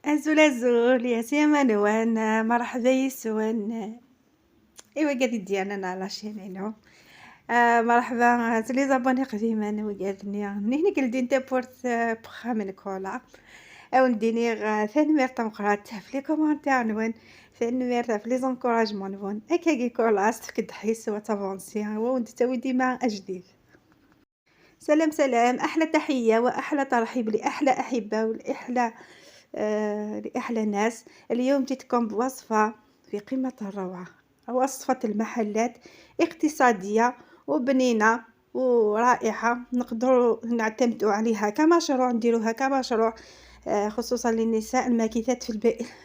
أزول أزول يا سيما نوان، مرحبا يسون. إيوا قالي ديالنا على la chaîne نو. مرحبا les abonnés قديما وقالني نهني قلدي انت بورت بخا من كولا او نديني ثاني تمقرات في les commentaires نون، ثاني في les encouragements نون. اكاكي كولا تفكد حيس وتافونسي وانت تاوي ديما اجديد. سلام سلام، احلى تحية واحلى ترحيب لاحلى احبه ولاحلى لاحلى ناس. اليوم جيتكم بوصفه في قمة الروعه، وصفه المحلات، اقتصادية وبنينه ورائعه، نقدروا نعتمدوا عليها كمشروع، نديروها كمشروع، خصوصا للنساء الماكثات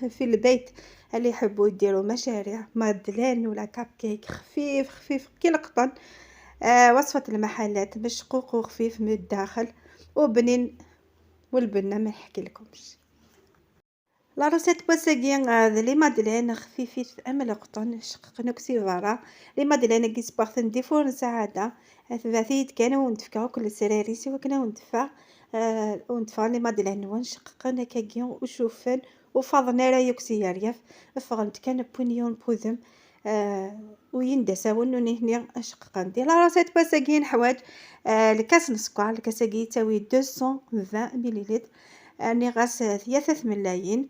في البيت اللي يحبوا يديروا مشاريع. madeleine ولا كاب كيك خفيف خفيف كي القطن، وصفة المحلات، مشقوق وخفيف من الداخل وبنين، والبنة ما نحكي لكمش. la recette بوساكي les madeleines خفيفيت ام القطن، شقق نكسي فارا les madeleines كي سبارثن دي four سعادة ثلاثيت كانوا وندفكاو كل سراريسي وكنا وندفع وندفع les madeleines ونشققن كاكيون وشوفن وفاضنا راه يكسي ياريف فغنت كان بونيون بوذم ويندساون هني اشققن. دي la recette باساكي نحواج الكاس نسكر، الكاس كي تساوي 220 مليلتر، اني غاس 3 ملايين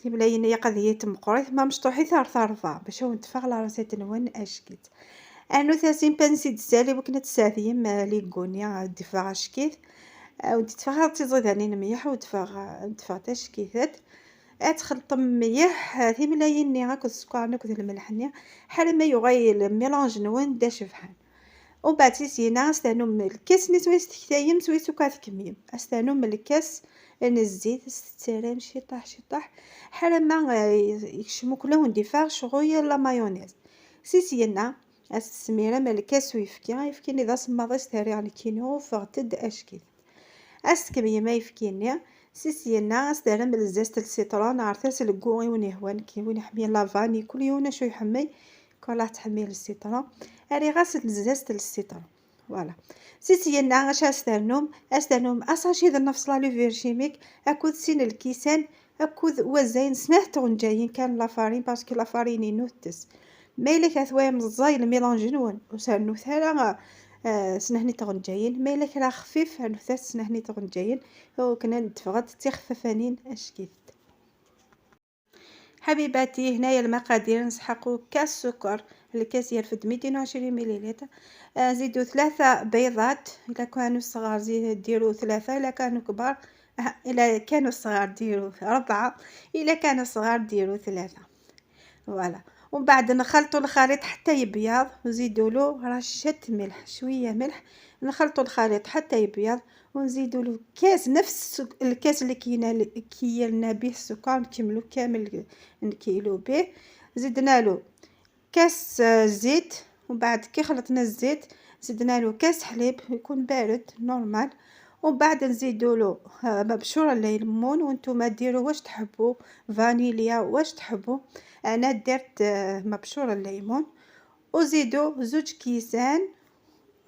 تملايين هي قضية مقريت ما مشطوحي ثار ثارفا باش نتفاغ la recette نون اشكيت انو ثاسين pincée de sel وكنا تساثيم لي كونيا دفاع اشكيت وتتفاغ تيزيداني مليح وتفاغ تفاغ تشكيثات تخلط مليح ثملايين هاك السكر ناكل الملح حال ما يغاي ال mélange نون دا شفحان. ومن بعد سينا استانو من الكاس ني سويس تكتايم سويس وكاث كميم استانو من الكاس ان الزيت سترام شي طاح شي طاح حال ما يكشمو كلهم نديفاغ شغوية la mayonnaise. سيسينا السميرة من الكاس ويفكي يفكيني ذا سماضيس تاري على كينو فغتد اشكيت اسكمية ما يفكيني. سيسينا استرام ال zeste ال citron عرفتاس الكو وين يهوان كي وين يحمي la vanille، كل يوم شو يحمي كل تحمي ال citron اري غاس ال zeste ال citron. voilà، سيسينا اش استرنوم استرنوم un sachet نفس la levure chimique اكود سين الكيسان اكود وزين سنه تغنجاين كان la farine، parce que la farine نوتس ما الا كاثوايا مزاي ال mélange نون وسانو ثالا سنهني تغنجاين، ما الا كرا خفيف نوثاس سنهني تغنجاين وكنا نتفغت تيخففانين اشكيت. حبيباتي، هنايا المقادير: نسحقو كاس سكر، الكاس يرفد 220 مليلتر، زيدو ثلاثة بيضات، إلا كانوا صغار زيد ديرو ثلاثة، إلا كانوا كبار إلا كانوا صغار ديرو ربعة، إلا كانوا صغار ديرو ثلاثة. voilà، ومن بعد نخلطو الخليط حتى يبيض ونزيدو له رشة ملح، شوية ملح. نخلطو الخليط حتى يبيض ونزيدو له كاس، نفس الكاس اللي كينا كيلنا به السكر نكملو كامل نكيلو به. زدنا له كاس زيت، ومن بعد كي خلطنا الزيت زدنا له كاس حليب يكون بارد normal، ومن بعد نزيدو له مبشور الليمون، وانتم ديروا واش تحبوا، فانيليا واش تحبوا، انا درت مبشور الليمون. وزيدوا زوج كيسان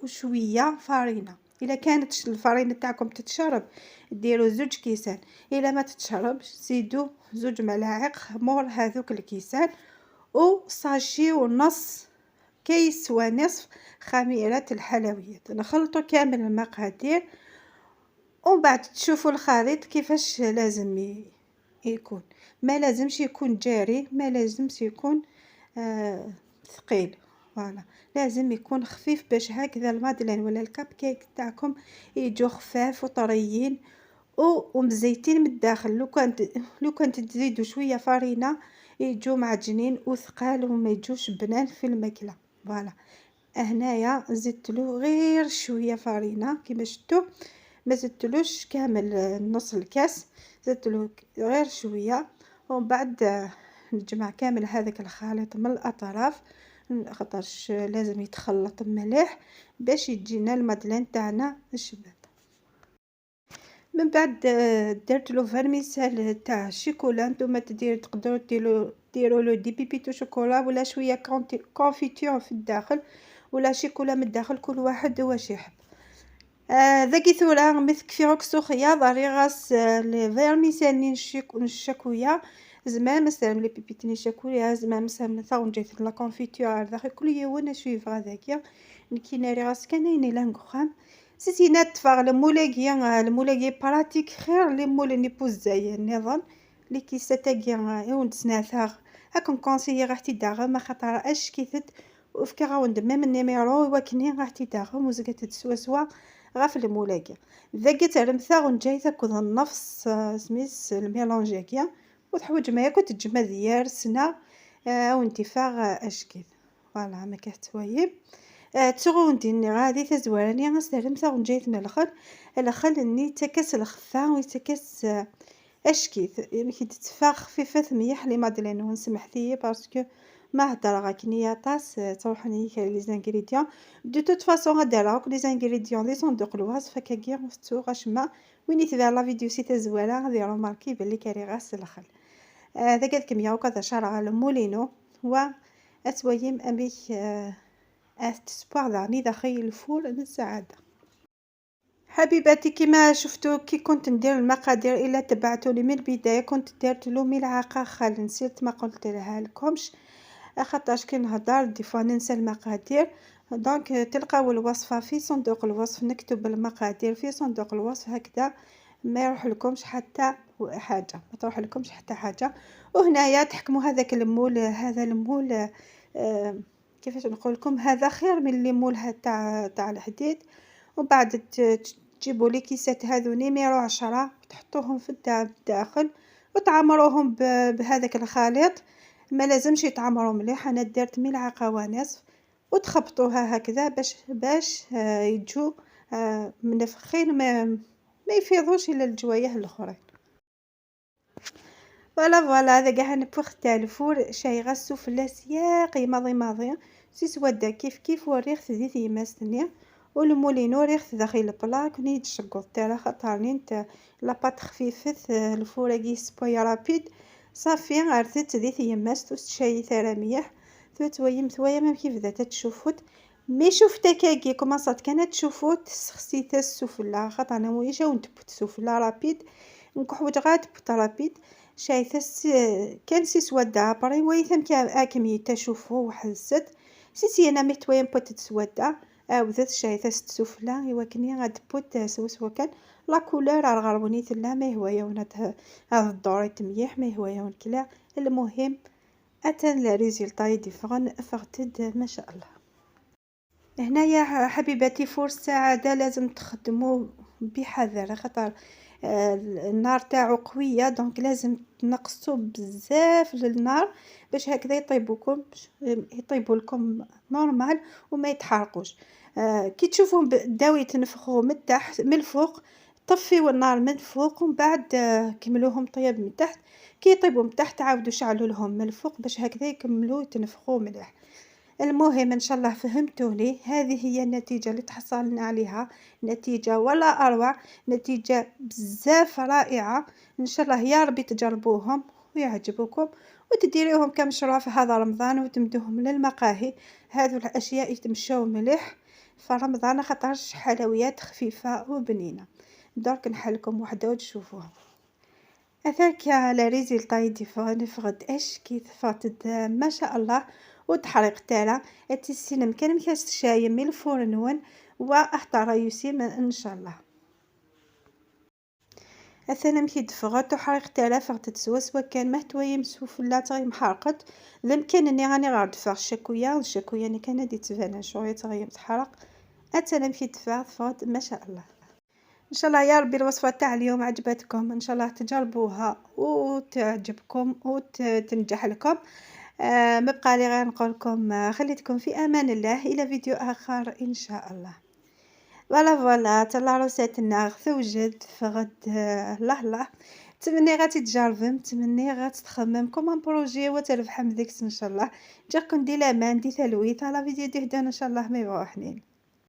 وشوية فرينه. الا كانت الفرينة تاعكم تتشرب ديروا زوج كيسان، الا ما تتشربش زيدوا زوج ملاعق مور هذوك الكيسان، و sachet ونص، كيس ونصف خميرة الحلويات. نخلطو كامل المقادير ومن بعد تشوفوا الخليط كيفاش لازم يكون. ما لازمش يكون جاري، ما لازمش يكون ثقيل. voilà، لازم يكون خفيف باش هكذا ال madeleine ولا الكاب كيك تاعكم يجوا خفاف وطريين ومزيتين من الداخل. لو كان تزيدوا شوية فرينه يجوا معجنين وثقال وما يجوش بنان في الماكله. voilà، هنايا زدت له غير شوية فرينه كيما شفتوا، ما زدتلوش كامل نص الكاس، زدت له غير شويه. ومن بعد نجمع كامل هذاك الخليط من الاطراف، خاطرش لازم يتخلط مليح باش يجينا ال madeleine تاعنا الشباب. من بعد درت له vermicelle تاع الشيكولا. نتوما تدير تقدروا ديروا له des pépites chocolat ولا شوية confiture في الداخل ولا شيكولا من الداخل، كل واحد واش يحب. ذاكي ثورا مثل كفي سخيا ضري غاس les vermicelles ني الشكوية زمان مثلا les pépites ني شكوية زمان مثلا ثاونجيت la confiture داخل كل يوم شوي يبغى ذاكيا نكي غاس كان لانكوخام سيتينا تفاغ المولاكي المولاكي pratique خير les moules ني بوزاي النظام les caisses تاكي اون تسناثاغ هاكم conseiller راح تيداغم خاطر اش كيثت وفكا غاوند même ال numéro وكني راح تيداغم وزكات تسوا سوا غاف المولاكي ذاكي ترمثا ونجاي تاكل النفس سميس ال mélange اكيا وتحوج ما ياكل تجمع ديار سنة وانتفاغ اشكيت voilà ما كتوايب تسغوندي غادي تزوارني غاس ونجايت من الخل الخل ني تكاس الخفا ويتكاس اشكيت يعني كي تتفاخ خفيفة مليح les madeleines ونسمح لي parce que ما هدر غاكني طاس تروحني les ingrédients de toute façon غادير les ingrédients لي صندوق الوصف كاكي فتو غاشما وين يتبع la vidéo سي تزوالا غادي remarquer بلي كاري غاس الخل ذاك الكمية وكذا شرع ال moule ينو و أتويم أميك أتسبوار داني داخل ال four السعادة. حبيباتي كما شفتوا كي كنت ندير المقادير الا تبعتوني من البدايه كنت درت له ملعقه خل، نسيت ما قلت لها لكمش خاطرش كي نهضر des fois ننسى المقادير. donc تلقاو الوصفه في صندوق الوصف، نكتب المقادير في صندوق الوصف هكذا ما يروح لكمش حتى حاجه، ما تروح لكمش حتى حاجه. وهنايا تحكموا هذاك ال moule، هذا ال moule كيفاش نقول لكم، هذا خير من les moules تاع الحديد. ومن بعد تجيبوا les caissettes هذو numéro 10 تحطوهم في الداخل وتعمروهم بهذاك الخليط. ما لازمش يتعمروا مليح، انا درت ملعقه ونصف، وتخبطوها هكذا باش يجوا منفخين ما يفيضوش الى الجوايه الاخرين. voilà voilà هذا كاع نبوخ تاع ال four شاي غسو فلاس ياقي ماضي ماضي سي سوادا كيف كيف وريخ ذي يماستني وال moule ينو ريخ داخل ال plaque ني تشقط تاع خاطر نت la pâte خفيفة ال four كي سبوي rapide صافي غير ذي يماس شاي ثرا ميح تويم ثويا كيف ذا تشوفوت mais شفت كاكي كوماسات كانت تشوفوت سخسيت السفلى خاطر انا مويجا ونتبت السفلى rapide نكحوج غاد تبت rapide شايفة كان سي سوادا après ويثم كا تشوفو واحد الست سي انا ميتوين بوت تسوادا عاودت شايفة السفلى ايوا كني غاد بوت سوا كان la couleur غروني تلا ما هوايا ونا هاد الدوري تميح ما هوايا ونكلا. المهم اتن le résultat يديفغن فغتد ما شاء الله. هنايا حبيباتي four السعادة لازم تخدمو بحذر خاطر النار تاعو قويه، donc لازم تنقصوا بزاف للنار باش هكذا يطيبوا لكم normal وما يتحرقوش. كي تشوفوهم بداو يتنفخوا من تحت من الفوق طفيو النار من الفوق ومن بعد كملوهم طياب من تحت. كي يطيبوا من تحت عاودوا شعلوا لهم من الفوق باش هكذا يكملوا يتنفخوا مليح. المهم ان شاء الله فهمتوني. هذه هي النتيجه اللي تحصلنا عليها، نتيجه ولا اروع، نتيجه بزاف رائعه. ان شاء الله يا ربي تجربوهم ويعجبوكم وتديروهم كمشروع في هذا رمضان وتمدوهم للمقاهي. هذو الاشياء يتمشاو مليح في رمضان خاطرش حلويات خفيفه وبنينه. درك نحلكم وحده وتشوفوها. اثاك le résultat يدي فغد اش كي فاتد ما شاء الله وتحريق تاعها اتسينم كان مكاس شاي من ال four نون واحطر يسيم ان شاء الله. اثنا مكي دفغت وحريق تاعها فغت سوا سوا كان مهتويم سوفلا تغي محرقت ذم كان اني غاني غير دفع الشكويه والشكويه اللي كان دي تبان شويه تغي تحرق. اثنا مكي دفع فغت ما شاء الله. ان شاء الله يا ربي الوصفه تاع اليوم عجبتكم، ان شاء الله تجربوها وتعجبكم وتنجح لكم. ما بقى لي غير نقول لكم خليتكم في امان الله الى فيديو اخر ان شاء الله. voilà voilà تا la recette نا توجد فغد الله الله. تمني غادي تجربم، تمني غادي تخمم comme un projet وتربح من ديك ان شاء الله. جاكم دي لامان دي ثلويت على فيديو دي هدان ان شاء الله ما يبغوا حنين.